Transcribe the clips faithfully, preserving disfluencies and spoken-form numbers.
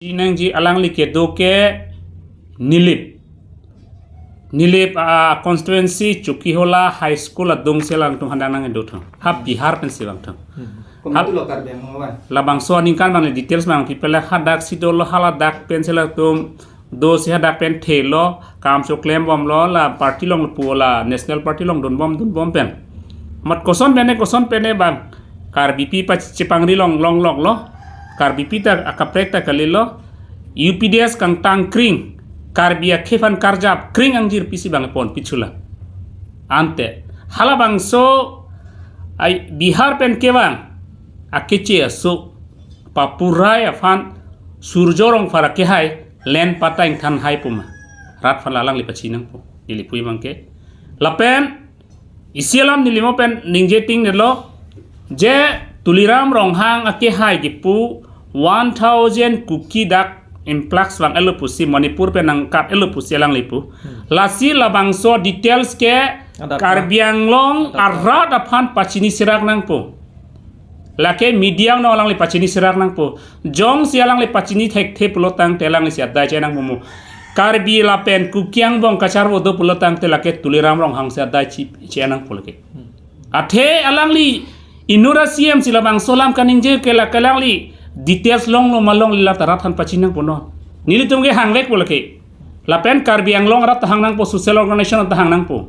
Chinangji alangli kedo ke Nilip. Nilip a constituency Chokihola High School adungsi alangtum hadak nangkedo thang. Ha Bihar pensi vangthang. Hmm. Komat lo Karbi Anglong abang? Labangso aningkan abang details abang pipele hadak si dolo, haladak pensi latum dosi hadak pen thelo, kam choklem bomlo, la party along pu la National Party along dunbom dunbom pen. Mat koson pen ne, koson pen ne abang Karbipi pa chepangri long longlok lo. Karbipi ta akaprek ta kalilo. U P D S kangtang kring, Karbi akhei aphan karjap kring angjir pisi abang ponpi chula. Ante halabangso ai Bihar pen kevang akeche aso Papurai aphan Surjo Rongphar akehai len patang than hai puma. Rat aphan alangli pachinangpo, neli pu abang ke. Lapen isi alam neli mo pen ningje ting nelo, je Tuliram Ronghang akehai kipu one thousand Kuki dak influx vang-etlo pusi, Manipur pen nangkat-etlo pusi alangli pu. Hmm. Lasi labangso details ke Adata. Karbi Anglong Adata. Arat aphan pachini serak nangpo. Lake media along alangli pachini serak nangpo. Jongsi alangli pachini thekthe pulo tangte alanglisi adai che nangpo mo. Karbi lapen Kuki angbong kacharvo do pulo tangte lake Tuliram Ronghang si adai chi che nangpo lake. Athe alangli inut a-C M si labangso alam kaningje ke lake alangli details longlo ma longle la ta rat aphan pachinangpo non. Nelitum ke hangvekpo lake. Lapen Karbi Anglong arat ta hang nangpo, social organization ta hang nangpo.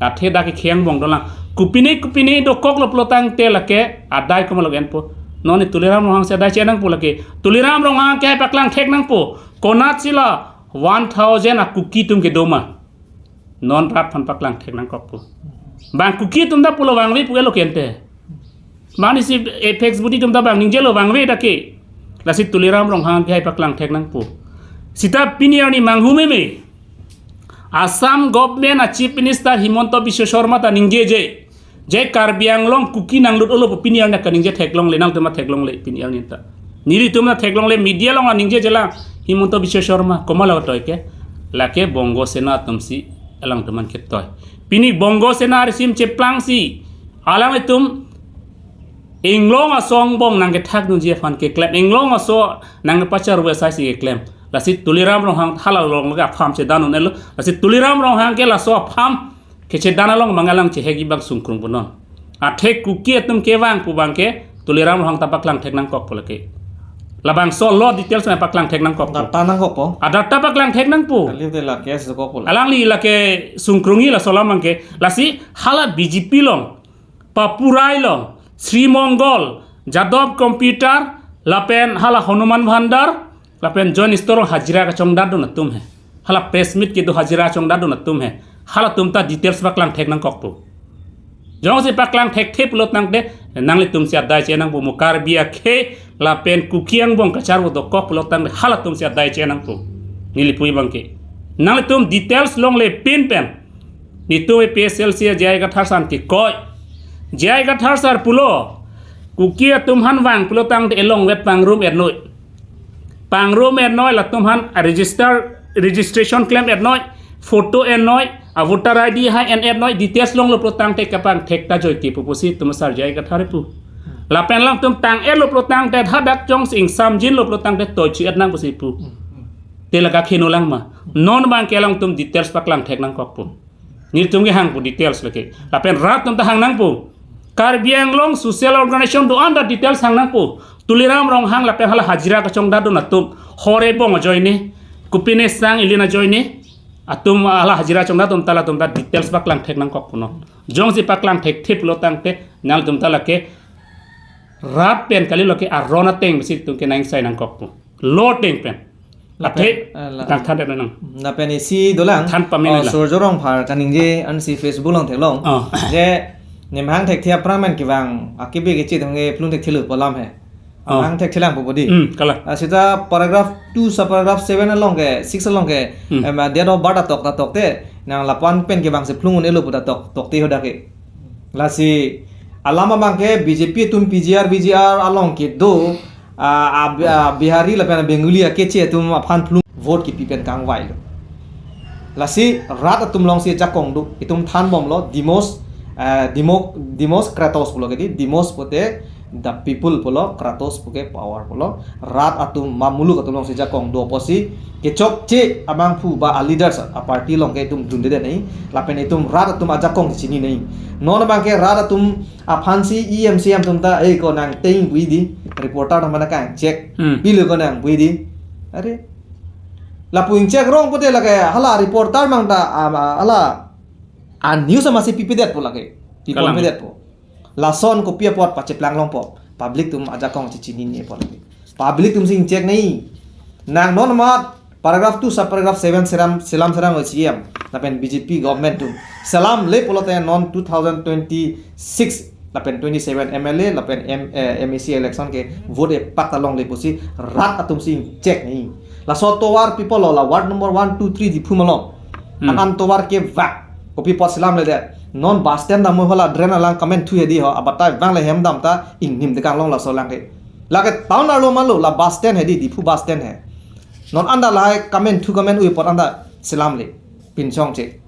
Athe dak ke kheng bong dolang. Kopine kopine dokoklo pulo tangte lake adai komat lo enpo. Non ne Tuliram Ronghang si adai che nangpo lake. Tuliram Ronghang ke paklang thek nangpo. Konatsi la one thousand a Kuki atum kedo ma. Non rat aphan paklang thek nangkokpo. Bang Kuki atum ta pulo vangve pu-etlo ke ante. Mane si apex body atum ta bang ningjelo vangve dak ke. Lasi Tuliram Ronghang ke hai paklang thek nangpo. Seta pini arni manghu meme. Assam government a Chief Minister Himanta Biswa Sarma ta ningjeje. Je Karbi Anglong Kuki nanglut-etlo pu pini arni kaningje theklongle, nangtum ta theklongle pini arni ta. Nelitum ta theklongle, media along ningjeje la Himanta Biswa Sarma, komat lo toi ke. Lake Bongo Sena atumsi alangtum aphan ketoi. Pini Bongo Sena risim cheplangsi alanglitum inglong aso angbong nangkethak dunji aphan keklem, inglong aso nangkepacharve asai si keklem. Lasi Tuliram Ronghang hala along ke a-farm chedan un-etlo. Lasi Tuliram Ronghang ke laso a-farm kechedan along abang alang chehek abang sungkrung punon. Athe Kuki atum kevang pu abang ke Tuliram Ronghang ta paklang thek nangkokpo lake. Labangso lo details ma paklang thek nangkokpo. Data nangkokpo. A data paklang thek nangpo. Kali te la case dokokpo la. Alangli lake sungkrungji laso alam abang ke. Lasi hala B J P along, Papurai along, Sri Mongol, Jadov Computer, lapen hala Hanuman Bhandar, lapen John Store along hajira kachongdat dun atum he. Hala press meet kedo hajira chongdat dun atum he. Halatum ta details paklang thek nangkokpo. Jongsi paklang thekthe pulo tangte nanglitumsi adai che nangpo mo, Karbi akhei lapen Kuki angbong kacharvo dokok pulo tangte halatumsi adai che nangpo. Neli pu abang ke. Nanglitum details longle pin pen. Netum A P H L C J I Kathar san kekoi. J I Kathar sar pulo, Kuki atum aphan vang pulo tangte elongvet pangrum-etnoi. Pangrum-etnoi, latum aphan a register, registration klem-etnoi, photo-etnoi, a voter I D hai en-etnoi, details longlo pulo tangte kapangthek ta joike pu pusi netum sar J I Kathar pu. Lapen alangtum tang-etlo pulo tangte hadak jongsi ingsamjinlo pulo tangte toichi-et nang pusi pu. Te la kakheno lang ma. Non abang ke alangtum details paklang thek nangkokpo. Netum kehangpo details lake. Lapen rat atum ta hang nangpo. Karbi Anglong social organization do-an ta details hang nangpo. Tuliram Ronghang lapen hala hajira kachongdat dun atum. Hore bong ajoine. Kopine sang ilin ajoine. Atum hala hajira chongdat atum ta latum ta details paklang thek nangkokpo non. Jongsi paklang thekthe pulo tangte nangtum ta lake rat pen kali lake aron ateng besi netum ke nang sai nangkokpo. Lo ateng pen. Lapen, Athe, eh, la-, tang than nang. Lapen isi dolang, than pame oh, nila. Surjo Rongphar kaningje ansi Facebook along theklong. Oh. Je nemhang thekthe aphrang pen kevang akibi kechi thangke phlung thekthelo pu alam he. Oh. Hang thekthelang pu bodi. Hmm, kalang. Ah, seta paragraph two sa paragraph seven along ke, six along ke, Hmm. em, date of birth atok atok te, nang lapu-an pen kevangsi phlung un-etlo pu ta tok, tokte hadak ke. Lasi alam abang ke B J P atum P G R, V G R along kedo, ah, ah, Bi-, ah, Bihari lapen Bengali akeche atum aphan phlung vote kipi pen kangvailo. Lasi rat atum alongsi jakong do, itum than bomlo, Demos, ah, Demo-, Demos Kratos pulo ke di, Demos pute, The people pulo, Kratos puke power pulo, rat atum ma muluk atum alongsi jakong do apotsi kechokche abangphu ba a leaders a party along ke itum dunde nai, lapen itum rat atum ajakong chini nai. Non abangke rat atum aphansi E M C M atum ta, "Eh, ko nang teng bui di, reporter atum mana kang check, Hmm. pilo ko nang bui di." Are, lapu ingcheck rong pute lake hala reporter mang ta, ah, hala a news amatsi pipedet po lake. Pipon Kalang. pedet po. Lason kopi apot pacheplang longpo. Public atum ajakong chichinine po lake. Public atumsi ingcheck nai. Nang non mat paragraph two sub paragraph seven selam selam serang O C M. Lapen B J P government atum selamle pulote non two thousand twenty-six lapen twenty-seven M L A lapen M, eh, M A C election ke vote epak ta longle pusi rat atumsi ingcheck nai. Laso tovar people lo la ward number one, two, three Diphu malom. Hmm. An an tovar kevang. Kopi apot selamledet. Non bus stand dam hala drain alang kamen thu hedi ho. Abatai vang le hem dam ta ingnim dekang long laso alang ke. Lake town arlo malo la bus stand hedi, Diphu bus stand he. Non anta lahai kamen thu kamen ui apot anta selamle. Pinchongche.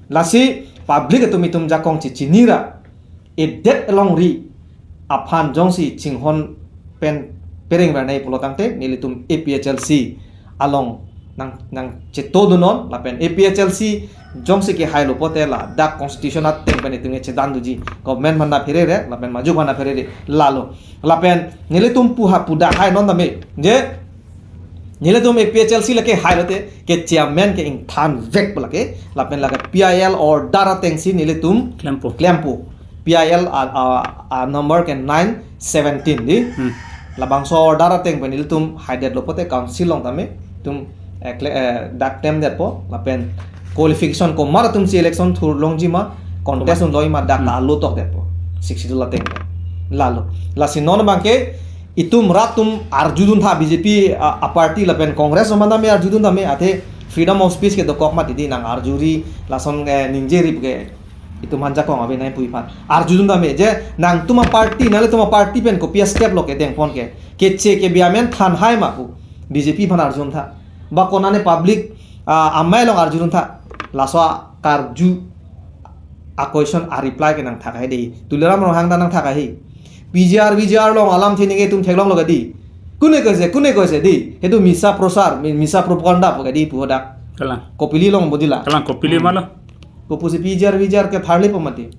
Lasi public atum itum jakong chichinira. Edet alongri aphan jongsi chinghon pen pereng bernai pulo tangte nelitum A P H L C along nang, nang cheto dunon lapen A P H L C jongsi kehailo pote ladak constitution ateng pen itum chedan duji, government mana pherere lapen maju mana pherere lalo. Lapen nelitum puha puda hai non tame je nelitum A P H L C lake hailote ke chairman ke ingthan vek lake lapen lake P I L order atengsi nelitum Klempo. klempo. P I L a, a, a number ke nine seventeen di. Hmm. Labangso order ateng pen nelitum haidetlo pote council along tame itum, eh, kle-, eh, dak tem detpo lapen qualification komat atumsi election thur longji ma contest Komat. un loi ma dak Hmm. ta alo tok detpo. Sixth Schedule ateng. Lalo. Lasi non abangke itum rat atum arjudun tha B J P a, a party lapen Congress atum tame arjudun tame athe freedom of speech ke dokok mati di nang arjuri lason, eh, ningjeri ke itum aphan jakong ave nai pu iphan. Arjudun tame je nangtum a party nanglitum a party pen kopi a step lo kedeng pon ke. Keche kebi amen than hai ma pu. B J P aphan arjudun tha. Ba konane public, ah, amei along arjudun tha. Laso a karju a question a reply ke nangthak hai dei. Tuliram Ronghang ta nangthak hai. P G R, V G R along alam thini ke itum theklonglo ke di. Kune koise, kune koise di. Itu misa prosar, mi-, misa propaganda po ke di pu hodak. Kalang. Kopili along bodila. Kalang kopili Hmm. malo. Kopusi P G R, V G R ke tharli po mati.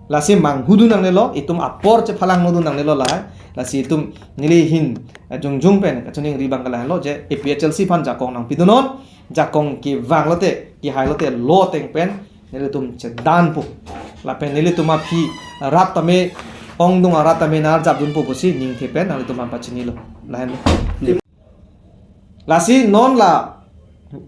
Lasi manghudun nangnelo, itum apor chephalang nodun nangnelo lahai. Lasi itum neli ahin, eh, jongjong pen kachiningri abang ke lahenlo je A P H L C aphan jakong nangpidunon, jakong kevang lote, kehai lote lo ateng pen nelitum chedan po. Lapen nelitum aphi rat tame, ongdung arat tame nang arjap dunpo pusi ningthe pen nanglitum aphan pachinilo. Lahenlo. Lasi non la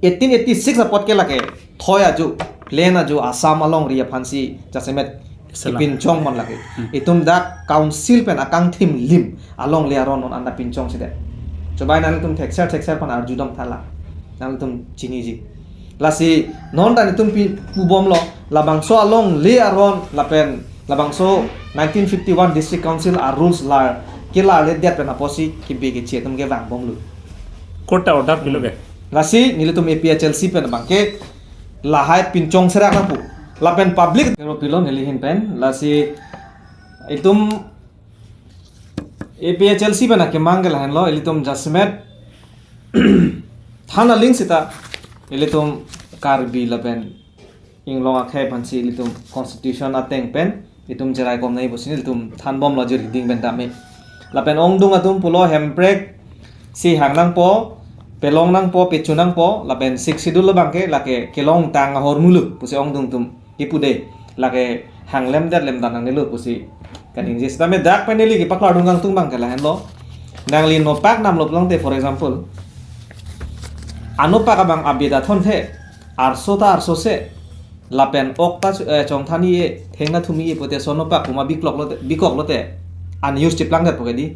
eighteen eighty-six apot ke lake thoi ajo, plain ajo Assam alongri aphansi jasemet Salam. Kepinchong pon lake. Hmm. Itum dak council pen akangthim lim alongle aron non anta pinchongsi det. Chobai nanglitum thekser thekser aphan arjudam tha la. Nanglitum chiniji. Lasi non ta nelitum pi pubomlo labangso alongle aron lapen labangso nineteen fifty-one District Council a rules la kelarledet pen apotsi kebi keche atum kevangbomlo. Court ta order pilo ke. Lasi nelitum A P H L C pen abangke lahai pinchong serak nangpo. Lapen public ro pilo neli ahin pen. Lasi itum A P H L C pen akemang ke lahenlo, ilitum jasemet than aling seta ilitum Karbi lapen inglong akhei aphansi ilitum constitution ateng pen itum cherai kom nai pusi ilitum thanbomlo ajir hiding pen tame. Lapen ongdung atum pulo hemprek si hang nangpo, pelong nangpo, pechu nangpo, lapen Sixth Schedule lo abangke lake kelongtang ahormu lo pusi ongdung atum kipu de, lake hang lemdet lemdan nangnelo pusi kaningje. Sitame dak pen neli kepaklardun kangtung abangke lahenlo. Nangli nopak namlo pulote, for example, anopak abang abida thon the, arso ta arso se, lapen ok ta chu-, eh, chongthan-i-e, thengnathum-i-e pute sonopak kuma biklok lote, bikok lote, an use cheplang det po ke di,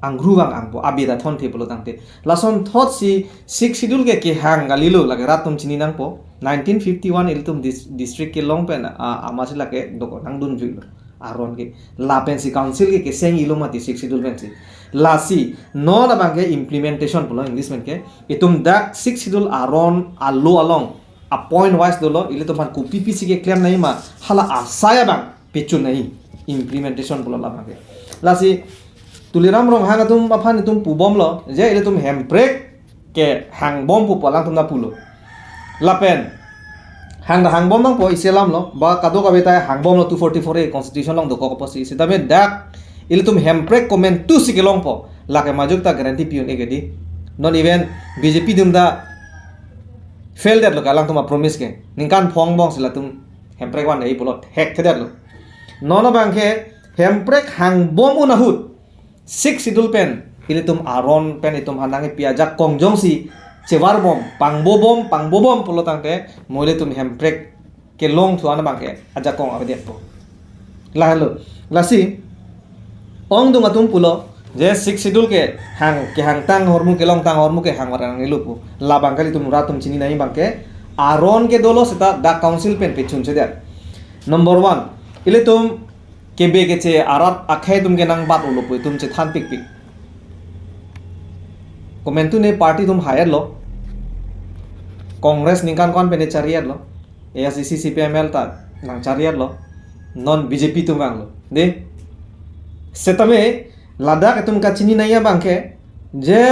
angru vang angpo, abida thon the pulo tangte. Lason thotsi Sixth Schedule ke kehang kalilo, lake rat atum chini nangpo. Nineteen fifty-one ilitum dis-, district kelong pen, ah, amatsi lake dokok nangdunjuilo. Aron ke lapensi council ke keseng-ilo mati Sixth Schedule pensi. Lasi non abangke implementation pulo English pen ke. Itum dak Sixth Schedule aron alo along a point wise dolo, ilitum aphan kopi pisi keklem nangji ma, hala asai abang pechun nangji, implementation pulo labangke. Lasi Tuliram Ronghang atum aphan itum pubomlo, je ilitum hemprek kehangbom pu pu alangtum ta pulo. Lapen hang ta hangbom nangpo, isi alamlo, ba kadokave ta hangbomlo two forty-four A constitution along dokok apotsi, sitame dak ilitum hemprek komantusi kelongpo, lake majok ta guarantee pi un-e ke dei. Non even B J P atum ta fail detlo ke alangtum apromise ke. Ningkan phongo angbong si latum hemprek van-e pulo thekthedetlo. Non abangke hemprek hangbom un ahut Sixth Schedule pen ilitum aron pen itum aphan nangkepi ajakong jongsi chevarbom, pangbobom, pangbobom pulo tangte mo ilitum hemprek kelongthu an abangke ajakong avedetpo. Lahelo. Lasi ongdung atum pulo je Sixth Schedule kehang, kehangtang ahormu, kelongtang ahormu ke hang varang ilo pu. Labangke ilitum rat atum chini nangji abangke aron ke dolo seta dak council pen pechunchedet. Number one, ilitum kebe keche arat akhei atum ke nangbat-olo pu itum chethan pikpik. Komantu ne party atum hai-etlo. Congress ningkan ko-an pen ne chari-etlo. A I C C, C P I M L ta nangchari-etlo. Non B J P atum vanglo. Dei. Setame ladak itum kachini nangji abangke je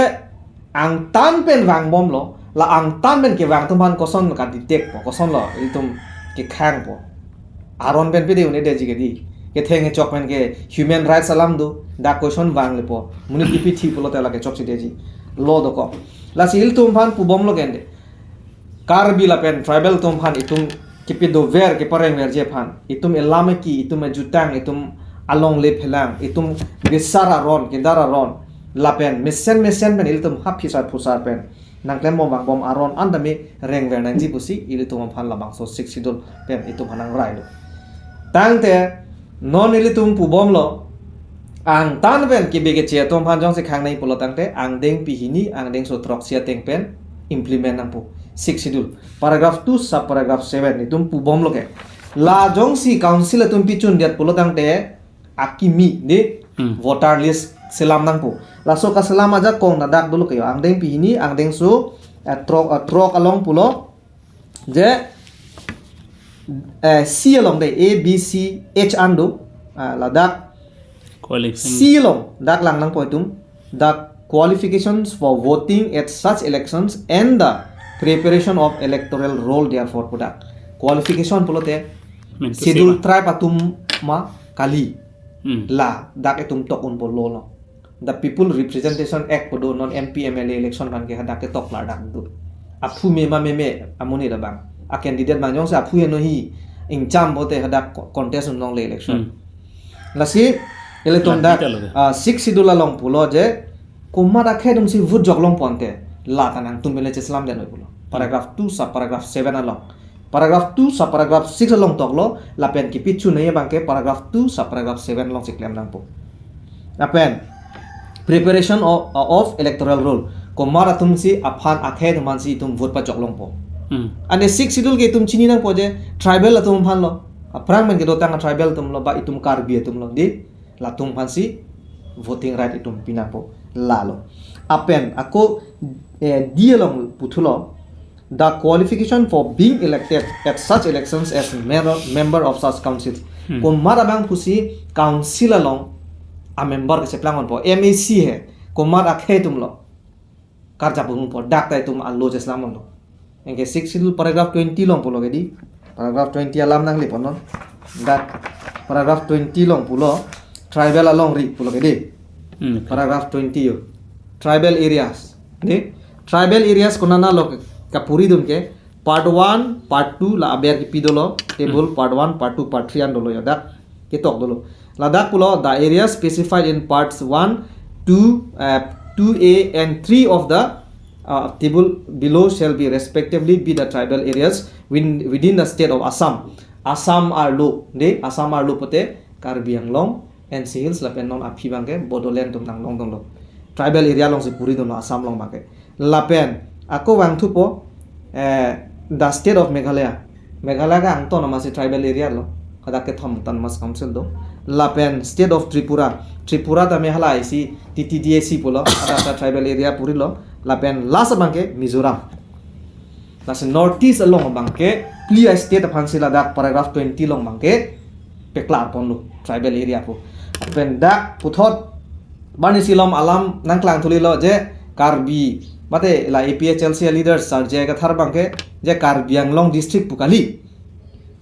angtan pen vangbomlo, la angtan pen kevang atum aphan koson ka-detect po, kosonlo ilitum kekhangpo. Aron pen pide un-edetji ke dei. Ketheng kechok pen ke human rights alam do, dak koson vanglepo, monit kipi thi pulote lake chokchedetji. Law dokok. Lasi ilitum aphan pubomlo ke ante. Karbi lapen tribal atum aphan itum kepidover keparengverji aphan, itum elam eki, itum ejutang, itum alongle phelang, itum besar aron, kedar aron, lapen mesen mesen pen ilitum ha phisar phusar pen nangklembom vangbom aron an tame rengver nangji pusi ilitum aphan labangso Sixth Schedule pen itum aphan nangrailo. Tangte non ilitum pubomlo, angtan pen kebe keche atum aphan jongsi khang nangji pulo tangte angdeng pehini angdengso throksi ateng pen implement nangpo Sixth Schedule, paragraph two, sub paragraph seven itum pubomlo ke. La jongsi council atum pichundet pulo tangte akimi dei, Hmm. voter list selam nangpo. Laso kaselam ajakong ladak dolo ke yo, angdeng pehini angdengso, eh, throk, eh, throk along pulo je, eh, C along dei, A, B, C, H an do, ah, ladak Qualification. C along dak lang nangpo itum, the qualifications for voting at such elections and the preparation of electoral roll therefore pu dak. Qualification pulote Mentu Schedule seva. Tribe atum ma kali. Hmm. Ladak itum tok unpo law along. The People Representation Act pu do, non M P M L A election aphan ke hadak ketok ladak do. Aphu me ma meme amonit abang, a candidate abang jongsi aphu heno hi ingcham pote hadak co-, contest un longle election. Hmm. Lasi ilitum Lati dak, ta lo de. Ah, Sixth Schedule along pulo je komat akhei atumsi vote jok longpo ante la ta nangtum pen le cheselamdet noi pulo. Paragraph two, sub paragraph seven along. Paragraph two, sub paragraph six along toklo, lapen kipichun nangji abangke paragraph two, sub paragraph seven alongsi klem nangpo. Lapen preparation of, of electoral roll. Komat atumsi aphan akhei atum aphansi itum vote pajok longpo. Hmm. Ante Sixth Schedule ke itum chini nangpo je tribal atum aphanlo. Aphrang pen kedotang tribal atumlo, ba itum Karbi atumlo dei. Latum aphansi voting right itum pi nangpo, lalo. Lapen ako, eh, D along puthulo, the qualification for being elected at such elections as mer-, member of such council. Hmm. Komat abang pusi council along a member kacheplang unpo, M A C he, komat akhei atumlo karjap unpo, dak ta itum a law cheselam unlo. Anke Sixth Schedule paragraph twenty along pulo ke dei. Paragraph twenty alam nangle pon non. Dak paragraph twenty along pulo, tribal alongri pulo ke dei. Hmm, okay. Paragraph twenty yo. Tribal areas. Dei. Tribal areas konanalo ke, kapuri dun ke. Part one, part two la aber kipi dolo. Table Hmm. part one, part two, part three an dolo yo dak. Ketok dolo. Ladak pulo, the area specified in parts one, two, uh, two A and three of the, uh, table below shall be respectively be the tribal areas within, within the state of Assam. Assam arlo, dei, Assam arlo pote Karbi Anglong, N C Hills lapen non aphi abangke Bodoland atum nanglong dolo. Tribal area alongsi puri dolo Assam along abangke. Lapen ako vangthupo, eh, the state of Meghalaya. Meghalaya ke angton amatsi tribal area lo. Hadak kethom autonomous council do. Lapen state of Tripura. Tripura tame hala isi T T D A C pulo. Hadak ta tribal area purilo. Lapen last abangke Mizoram. Lasi North East along abangke phli a-state aphansi ladak paragraph twenty along abangke paklar ponlo tribal area pu. Pen dak puthot banisi lom alam nangklang thulilo je Karbi, mate la A P H L C leaders Sir J I Kathar abangke je Karbi Anglong district pu kali.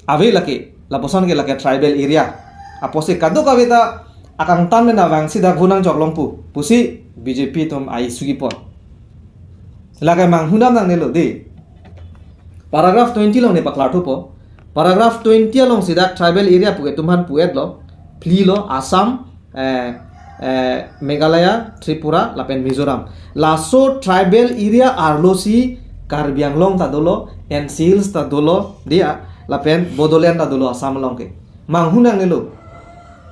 Ave lake, lapuson ke lake tribal area. Apotsi kadokave ta akangtan mena vangsi dak hu nangchoklong pu pusi B J P atum ai sugi pon. Lake manghunam nangnelo de. Paragraph twenty along ne paklar thupo. Paragraph twenty alongsi dak tribal area pu ke atum aphan pu-etlo. Plilo Assam, eh, eh, Meghalaya, Tripura, lapen Mizoram. Laso tribal area arlosi Karbi Anglong ta dolo, N C Hills ta dolo, dia, lapen Bodoland ta dolo Assam along ke. Manghunangnelo.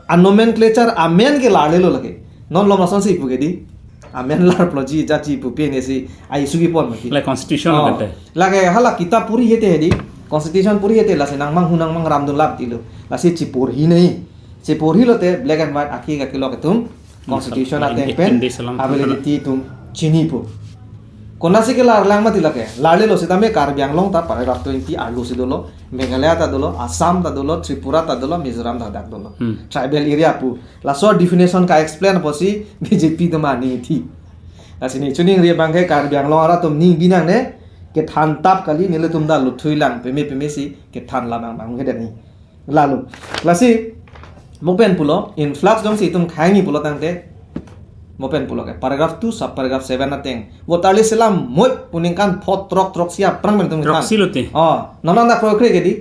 A nomenclature amen ke larlelo lake. Non lom lasonsi ipu ke di. Amen larploji jaji ipu pensi ai sugi pon mati. Like constitution Oh. Kante. Lake hala kitab puri hete hedi. Constitution puri hete lasi nangmanghunang mangramdun lap tilo. Lasi chiporhi nei. Chiporhi lote black and white aki ka kilok atum. Constitution Hmm, ateng pen eighteen days alam. Validity atum chinipo. Konatsi ke larlang mati lake. Larlelo sitame Karbi Anglong ta paragraph twenty arlosi dolo. Meghalaya ta dolo, Assam ta dolo, Tripura ta dolo, Mizoram ta dak dolo. Hmm. Tribal area pu. Laso definition ka-explain apotsi B J P atum ani thi. Lasi ne chuning ri abangke Karbi Anglong arat atum ning binang ne kethan tap kali nelitum ta luthui lang peme pemesi kethan labang bang hede ni. Lalo. Lasi mo pen pulo influx jongsi itum khangni pulo tangte mo pen pulo ke paragraph two sub paragraph seven ateng. Voter list selam moi pu ningkan pho throk throksi aphrang pen itum kethan. Throksi lote. Oh, non non dak kroi kre ke di.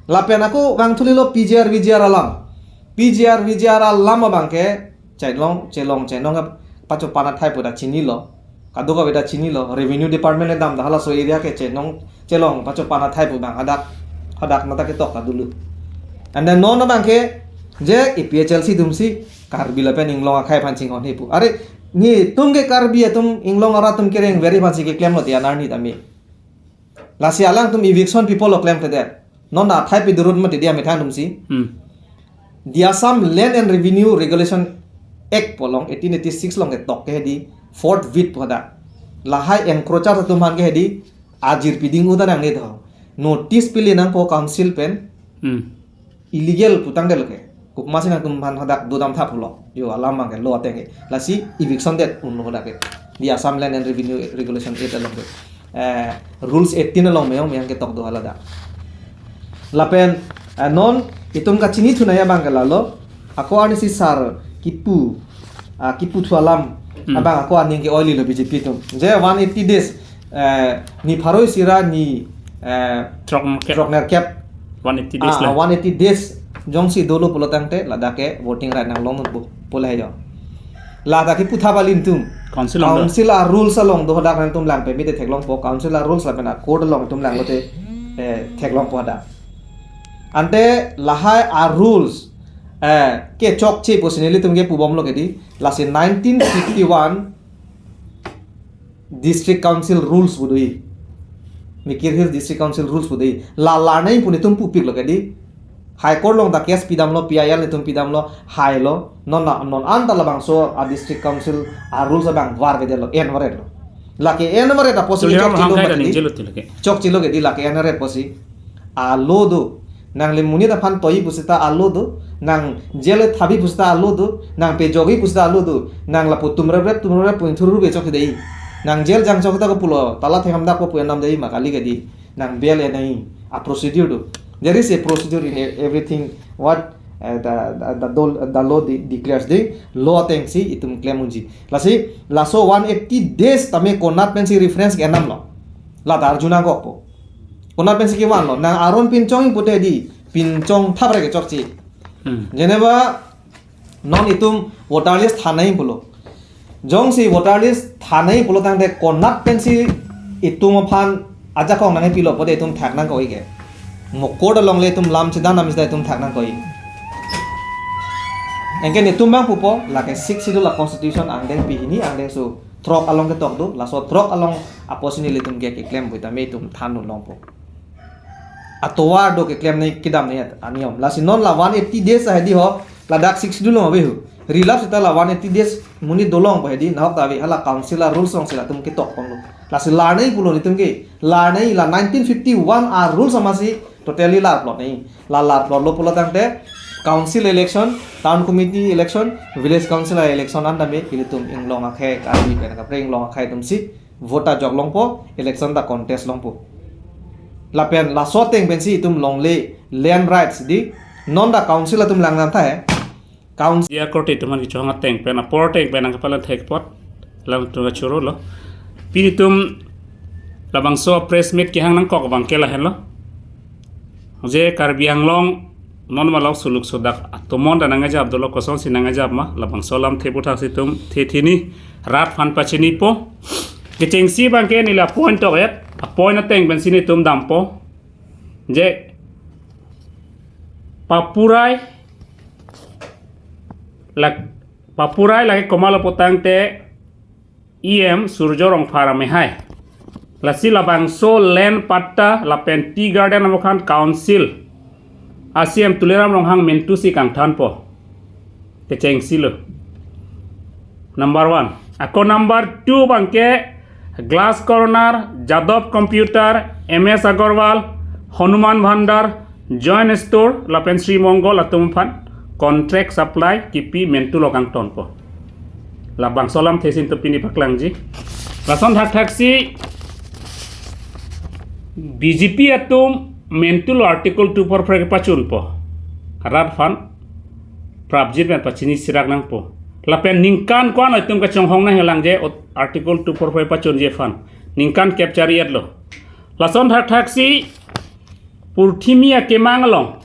Lapen ako vangthulilo P G R V G R alam. P G R V G R alam abangke chelong chelong chenong ke pachopan athai pu ta chinilo. Kadokave ta chinilo. Revenue department le dam ta halaso area ke chenong chelong pachopan athai pu abang hadak hadak nata ketok ta dulu. And then non abangke je A P H L C atumsi Karbi lapen Inglong akhei aphan chinghon he pu. Are netum ke Karbi atum Inglong arat atum kereng veri aphansi keklemlo te anarni tame. Lasi alangtum eviction people-lo klemkledet. Non athai pidurut mati dia methang atumsi. Hmm. The Assam Land and Revenue Regulation Act pu along eighteen eighty-six along ketok ke di fourth bit pu hadak. Lahai encroacher atum aphan ke di ajir piding udan nangne do. Notice pili nangpo council pen. Hmm. Illegal pu tangdetlo ke. Kopi masi nangtum aphan hadak dodam thap pulo. Yo alam abangke law ateng ke. Lasi eviction det unlo hadak ke. The Assam Land and Revenue Regulation Act along ke. Eh, rules eighteen along meyong meyong ketok do hala dak. Lapen, eh, non itum kachinithunai abangke lalo. Ako arnisi sar kipu, ah, kipu thu alam. Hmm. Abang ako aning ke-oililo B J P atum. Je one eighty days eh, ni pharo isi ra ni, eh, throk nerkep. Throk nerkep. One eighty days Ah, le. One eighty days jongsi dolo pulo tangte ladak ke voting right nanglong nutpo pule yo. Ladak ke puthap alintum. Council along do. Council a-rules along do hadak nangtum lang peme te theklongpo. Council a-rules lapen a-code along itum langlote, eh, theklongpo hadak. Ante lahai a-rules, eh, kechokche pusi nelitum ke pubomlo ke di. Lasi nineteen fifty-one District Council rules pu do-i. Mikir Hills District Council rules pu do-i. La larnai pu netum pupiklo ke di. High Court along ta case pidamlo, P I L netum pidamlo, hailo. Non na, non anta labangso a-District Council a-rules abang varvedetlo, envaretlo. Lake envaret apotsi Tuliram chokchelo hangkai mati ta di. Ningjelo ti lake. Chokchelo ke di lake envaret apotsi. A-law do. Nang le monit aphan toi pusita a-law do. Nang jail thabi pusita a-law do. Nang pejokji pusita a-law do. Nang lapu tum rep rep tum rep rep pu ingthur rube chok dei. Nang jail jang chok ta ko pulo. Tala thengam dak ko pu enam dei ma kali ke di. Nang bail enai. A-procedure do. There is a procedure in e- everything what, uh, the, the, the, dol- the law de- declares the law atengsi itum klem unji. Lasi laso one eighty days tame konat pensi reference ke enamlo. La ta arjuna kokpo. Konat pensi kevanlo. Nang aron pinchong pute di. Pinchong thapre ke chokche. Hmm. Jeneba non itum voter list thanai pulo. Jongsi voter list thanai pulo tangte konat pensi itum aphan ajakong nangpilo pute itum thak nangkok-i ke. Mo court along le itum lam chedan namisda itum thak nangkok-i. Anke netum abang pupo, lake Sixth Schedule a-constitution angdeng pehini angdengso throk along ketok do, laso throk along apotsi nelitum ke keklem pu tame itum than longpo. Atovar do keklemnei kedamnei aniyom. Lasi non la one eighty days ahedi ho, ladak Sixth Schedule along ave ho. Rilap seta la one eighty days monit dolongpo hedi, nahok ta ave hala council a-rules alongsi latum ketokponlo. Lasi larnai pulo netum ke, larnai la nineteen fifty-one a-rules amatsi totally larplotnei. La larplotlo pulo tangte, Council election, town committee election, village council election an tame ilitum inglong akhei Karbi pen kaprek inglong akhei atumsi vote ta jok longpo, election ta contest longpo. Lapen laso ateng pensi itum longle land rights di, non ta council atum lang nang tha he. Council dia korte teman kichong ateng pen, apor ateng pen nang kapalan thek pot, lang tung kachoro lo. Pini itum labangso press meet kehang nangkok abang ke lahenlo. Je Karbi Anglong non malok suluk sodak atomon ta nangajap dolo, kosonsi nangajap ma, labangso alam thepu thaksi itum the thini rat aphan pachinipo. Kechengsi abang ke neli a-point tok et, a-point ateng pensi nelitum dampo. Je Papurai lak Papurai lake komatlo pu tangte E M Surjo Rongphar amehai. Lasi labangso land patta lapen tea garden amokhan council a C M Tuliram Ronghang mentusi kangthanpo. Kechengsi lo. Number one. Ako number two abang ke Glass Corner, Jadov Computer, M S Agarwal, Hanuman Bhandar, Joint Store lapen Sri Mongol atum aphan contract supply kipi mentu lo kangtonpo. Labangso alam thesi itum pini paklangji. Lason thakthaksi B J P atum mentu lo Article two four four kepachunpo. Rat aphan prapjin pen pachini sirak nangpo. Lapen ningkan ko-an itum kachonghong nanghelang je ot-, Article two four four pachunji aphan. Ningkan kep chari-et lo. Lason thakthaksi purthimi akemang along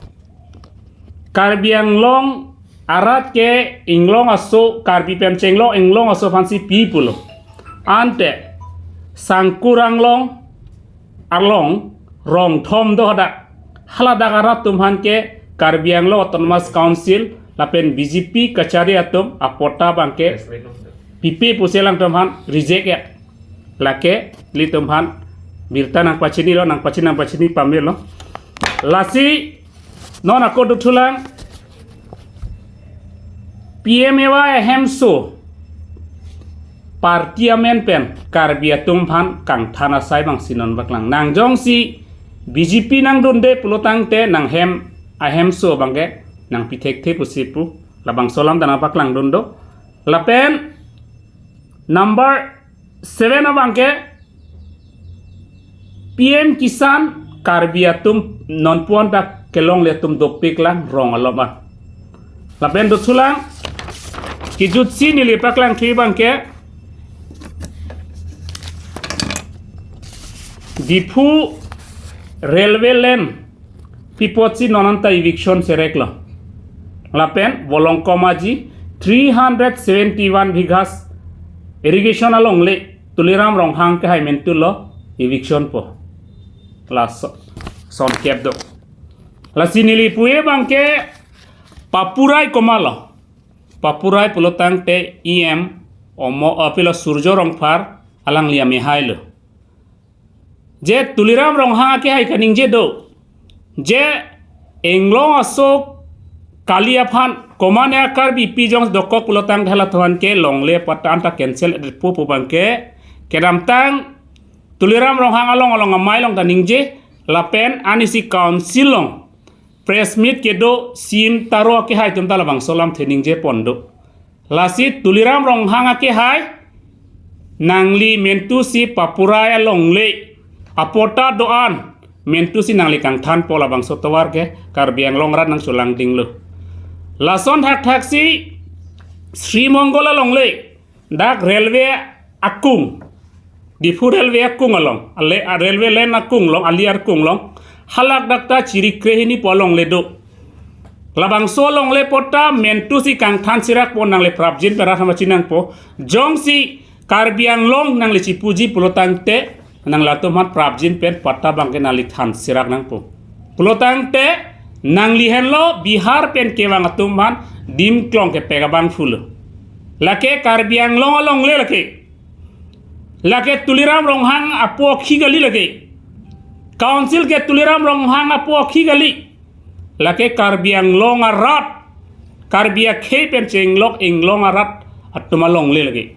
Karbi Anglong arat ke inglong aso, Karbi pen chenglok inglong aso aphansi pi pulo. Ante Sangkur Anglong along rong thom do hadak. Haladak arat atum aphan ke Karbi Anglong Autonomous Council lapen B J P kachari atum apatta abang ke pipe pusi alangtum aphan reject ya. Lake ilitum aphan birta nangpachini lo, nangpachini, nangpachini pame lo. Lasi non ako dothulang P M A Y ahemso party amen pen Karbi atum aphan kangthan asai abangsi non paklang. Nang jongsi B J P nangdunde pulo tangte nanghem ahemso abang ke nangpi thekthe pusi pu. Labangso alam ta nangpaklangdun do. Lapen number seven abang ke P M Kisan Karbi atum non puan ta kelongle atum dopik lang rong alom an. Lapen dothulang kejutsi neli paklangthu abang ke Diphu railway line pi apotsi non anta eviction serek lo. Lapen Volongkom Aji three hundred seventy-one bighas irrigation alongle Tuliram Ronghang kehai mentu lo eviction po. Laso, son kep do. Lasi neli pu abang ke Papurai komatlo. Papurai pulo tangte E M omo apilo Surjo Rongphar alangli amehai lo. Je Tuliram Ronghang akehai kaningje do. Je inglong aso kali aphan komane a Karbipi jong dokok pulo tangte halatum aphan ke longle patta anta cancel edetpo pu abang ke kedamtang Tuliram Ronghang along along amei along ta ningje lapen anisi council along press meet kedo C M Taro akehai atum ta labangso alam the ningje pon do. Lasi Tuliram Ronghang akehai nangli mentusi Papurai alongle apatta do-an mentusi nangli kangthanpo, labangso tovar ke Karbi Anglong arat nangcholangding lo. Lason thakthaksi Sri Mongol alongle dak railway akung, Diphu railway akung along, ale, a railway line akung along, ali akung along, halak dak ta chiri krehini pu alongle do. Labangso alongle patta mentusi kangthan sirak po, nangli prapjin pen rat aphan pachinangpo. Jongsi Karbi Anglong nangli chipuji pulo tangte nangli latum aphan prapjin pen patta abang ke nangli than sirak nangpo. Pulo tangte nangli henlo Bihar pen kevang atum aphan dim klong kepek abangphu lo. Lake Karbi Anglong alongle lake. Lake Tuliram Ronghang apo akhi kali lake. Council ke Tuliram Ronghang apo akhi kali. Lake Karbi Anglong arat, Karbi akhei pen chenglok inglong arat atum alongle lake.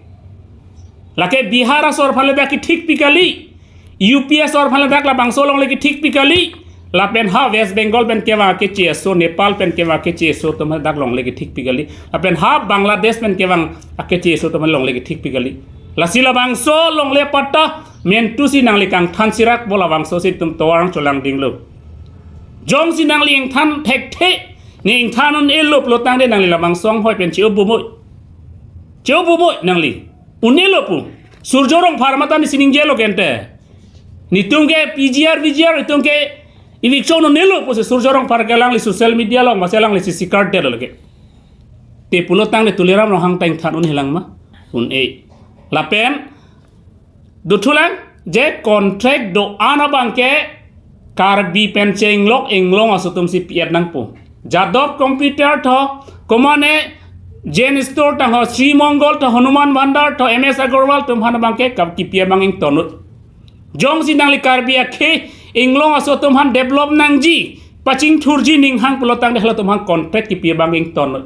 Lake Bihar asor aphan le dak kethik pi kali, U P asor aphan le dak labangso alongle kethik pi kali, Lapen ha West Bengal pen kevang akeche aso, Nepal pen kevang akeche aso atum dak longle kethik pi kali. Lapen ha Bangladesh pen kevang akeche aso atum longle kethik pi kali. Lasi labangso longle patta mentu si nangli kangthan sirak bo, labangso si itum tovar cholang dinglo. Jongsi nangli ingthan thekthe, ne ingthan un-elo pulotangte nangli labangso anghoi pen che-o bumoi. Che-o bumoi nangli. Un-elo pu. Surjya Rongphar mate ne sining jelo kente. Netum ke P G R, V G R, netum ke eviction un-elo pusi Surjya Rongphar ke alangli social media along masi alangli si sikar det lagi. Te pulotangte Tuliram Ronghang ta ingthan un-elang ma? Un-e. Lapen dothulang je contract do-an abangke Karbi pen chenglok inglong aso atum si pi-et nangpo. Jadop Computer tho, komane Jain Store tangho, Sri Mongol tho, Hanuman Bandar tho, M S Agarwal atum aphan abangke kap kipi abang ington-noi. Jongsi nangli Karbi akhei inglong aso atum aphan develop nangji, pachingthurji ning hang pulotangte halatum aphan contract kipi abang ington-noi.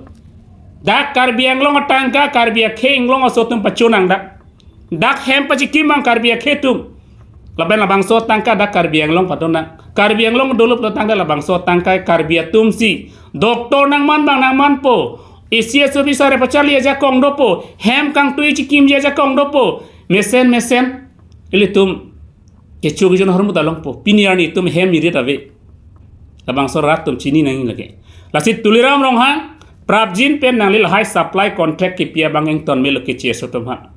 Dak Karbi Anglong atangka Karbi akhei inglong aso atum pacho nang dak. Dak hem pachikim abang Karbi akhei atum. Lapen labangso atangka dak Karbi Anglong padon nang. Karbi Anglong dolo pulotangte labangso atangka Karbi atum si. Doctor nangman abang nangmanpo. A C S officer pacharli ajakong dopo. Hem kangtui chikimji ajakong dopo. Mesen mesen. Ilitum kecho kejun ahormu ta longpo. Pini arni itum hem irit ave. Labangso rat atum chini nangji lake. Lasi Tuliram Ronghang, prapjin pen nangli lahai supply contract kipi abang ington melo keche aso atum aphan.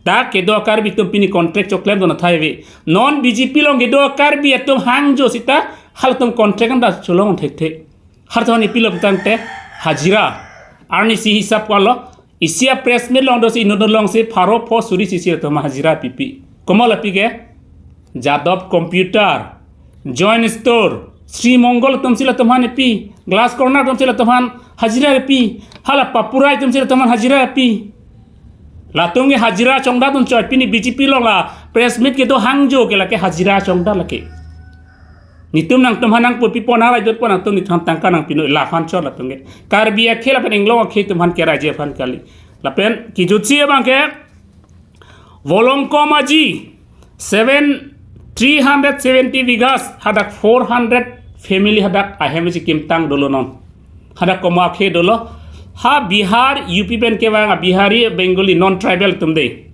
Dak kedo Karbi atum pini contract choklemdun athai ave. Non B J P along kedo Karbi atum hangjo sita halatum contract anta cholong thekthe. Halatum aphan pi pulotangte hajira. Arnisi hisap kalo. Isi a press meet along dosi inut alongsi pharo pho suri isi isi atum hajira pipi. Komat lapi ke? Jadop Computer, Jain Store, Sri Mongol atum si latum aphan pi, Glass Corner atum si latum aphan hajira pi, hala Papurai atum si latum aphan hajira pi. Latum ke hajira chongdatdun choi, pini B J P along la press meet kedo hangjo ke lake hajira chongdat lake. Netum nangtum aphan nangpurpi pon, arai dot pon, nangtum netum aphan tangka nangpinoi, laphan chot latum ke. Karbi akhei lapen inglong akhei atum aphan keraiji aphan kali. Lapen kejutsi abangke Volongkom Aji, seven, three hundred seventy bighas, hadak four hundred family hadak ahem si kimtang dolo non. Hadak komat akhei dolo. Ha Bihar, U P pen kevang a Bihari, Bengali, non tribal atum dei.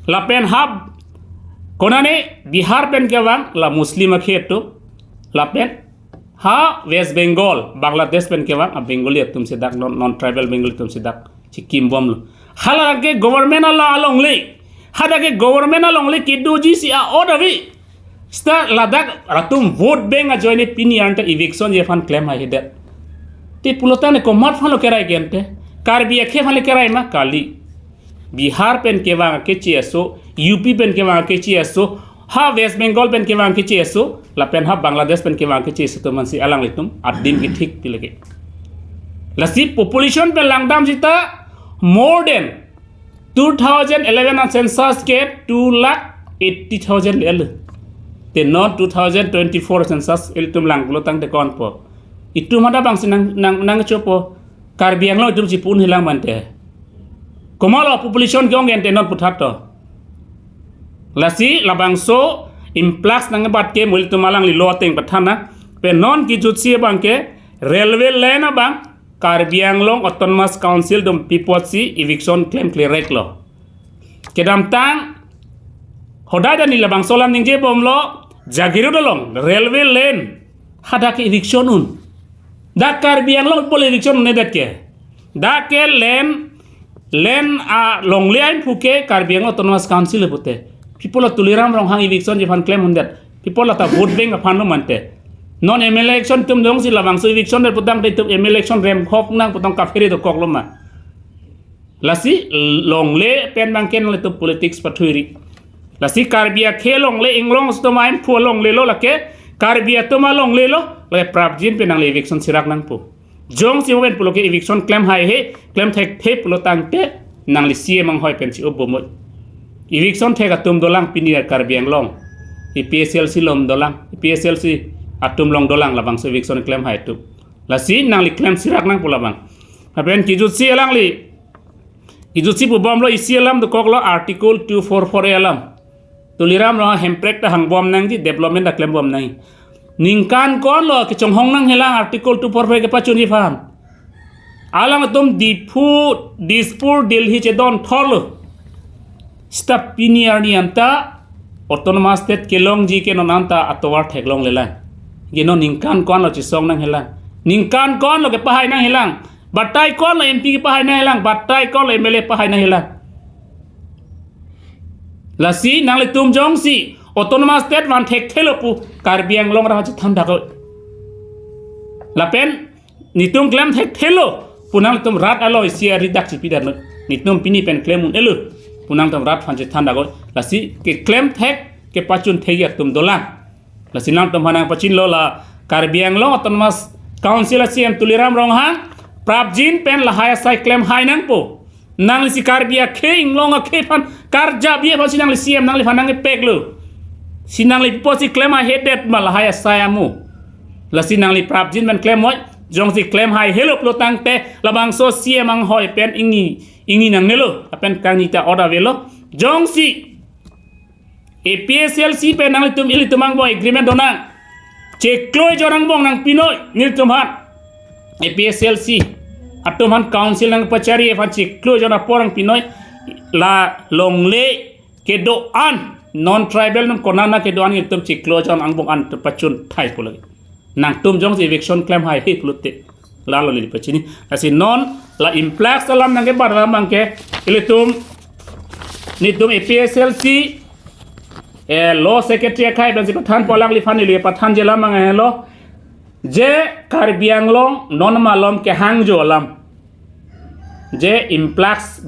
Lapen ha konane Bihar pen kevang la Muslim akhei atum. Lapen ha West Bengal, Bangladesh pen kevang a Bengali atum si dak, non, non tribal Bengali atum si dak chikim bomlo. Hala ke government ala alongle. Hadak ke government alongle kedoji si a-ot ave. Sita ladak latum vote bank ajoine pini anta eviction ji aphan klem haihedet. Te pulotangte komat aphan lo kerai gente? Karbi akhei aphan le kerai ma? Kali. Bihar pen kevang akeche aso, U P pen kevang akeche aso, ha West Bengal pen kevang akeche aso, lapen ha Bangladesh pen kevang akeche aso atum aphan si alanglitum adim kethik pi lake. Lasi population pen langdam sita more than two thousand eleven a census ke two lakh eighty thousand le-el. Te non two thousand twenty-four census ilitum lang pulotangte konpo? Itum hadak abang si nang, nang, nangchopo. Karbi Anglong itum si pu-un-elang mante. Komatlo population ke-ong gente non puthot to. Lasi labangso influx nangbat ke mo ilitum alangli lo ateng pathan nang. Pen non kejutsi abangke railway line abang Karbi Anglong Autonomous Council atum pi apotsi eviction klemkle reklo. Kedamtang hodai dani labangso alam ningje bomlo, Jagiroad along railway line hadak ke eviction un. Dak Karbi Anglong pi apot eviction un-edet ke? Dak ke land, land alongle ahin phu ke Karbi Anglong Autonomous Council pute. Pi apotlo Tuliram Ronghang eviction ji aphan klem undet? Pi apotlo ta vote bank aphan lo mante? Non M L A election atum jongsi labangso eviction det putangte itum M L A election remkhok nang putang kaphere dokoklo ma? Lasi longle pen abangke nanglitum politics pathuiri. Lasi Karbi akhei longle inglong aso atum ahin phu longlelo lake, Karbi atum alonglelo lake, prapjin pen nangli eviction sirak nangpo. Jongsi mo pen pulo ke eviction klem haihe, klem thekthe pulotangte nangli C E M anghoi pen si-o bomoi. Eviction thek atum dolang pini a Karbi Anglong. A P H L C along dolang, A P H L C atum along dolang labangso eviction klem hai atum. Lasi nangli klem sirak nangpo labang. Lapen kejutsi alangli, kejutsi pu bomlo isi alam dokoklo Article two four four A alam. Tuliram Ronghang hemprek ta hang bom nangji, development ta klem bom nangji. Ningkan ko-an lo kechonghong nanghelang Article two four five kepachunji aphan? Alangtum Diphu, Dispur, Delhi chedon thorlo. Seta pini arni anta Autonomous State kelongji ke non anta atovar theklonglelang. Ke non ningkan ko-an lo chesong nanghelang? Ningkan ko-an lo kepahai nanghelang? Batai ko-an lo M P kepahai nanghelang? Batai ko-an lo M L A pahai nanghelang? Lasi nanglitum jongsi Autonomous State van thekthelo pu Karbi Anglong arat chethan dakoi. Lapen netum klem thekthelo pu nangtum rat along isi ari dak chipi dan. Netum pini pen klem un-elo pu nangtum rat aphan chethan dakoi. Lasi keklem thek kepachun thekji atum dolang. Lasi nangtum aphan nangpachinlo la Karbi Anglong Autonomous Council a C E M Tuliram Ronghang prapjin pen lahai asai klemhai nangpo. Nangli si Karbi akhei, inglong akhei aphan karjap aphansi nangli C E M nangliphan nangkepeklo. Si nangli pusi klem haihedet ma lahai asai amo? Lasi nangli prapjin pen klem moi, jongsi klem haihelo pulo tangte labangso C E M anghoi pen ingni, ingni nangnelo, lapen kangni ta order avelo. Jongsi A P H L C pen nanglitum ilitum angbong agreement donang, chiklo ejon angbong nangpinoi nelitum aphan. A P H L C atum aphan council nangpachari aphan chiklo ejon apor nangpinoi, la longle kedo-an, non tribal atum konana kedo-an nelitum chiklo ejon angbong an pachun thai pulo. Nangtum jongsi eviction klem haihe pulote, lalo neli pachini. Lasi non la influx alam nangkebat alam abangke ilitum, netum A P H L C, eh, law secretary akhai pensi pathan po, alangliphan neli pathanji alam abang helo. Je Karbi Anglong non malom kehangjo alam, je influx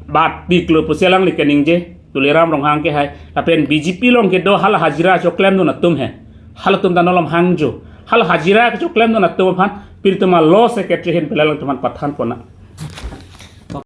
batpiklo pusi alangli keningje, Tuliram Ronghang kehai. Lapen B J P along kedo hala hajira choklemdun atum he. Halatum ta non malom hangjo. Hala hajira choklemdun atum aphan pilitum a law secretary ahin pele alangtum aphan pathan pona.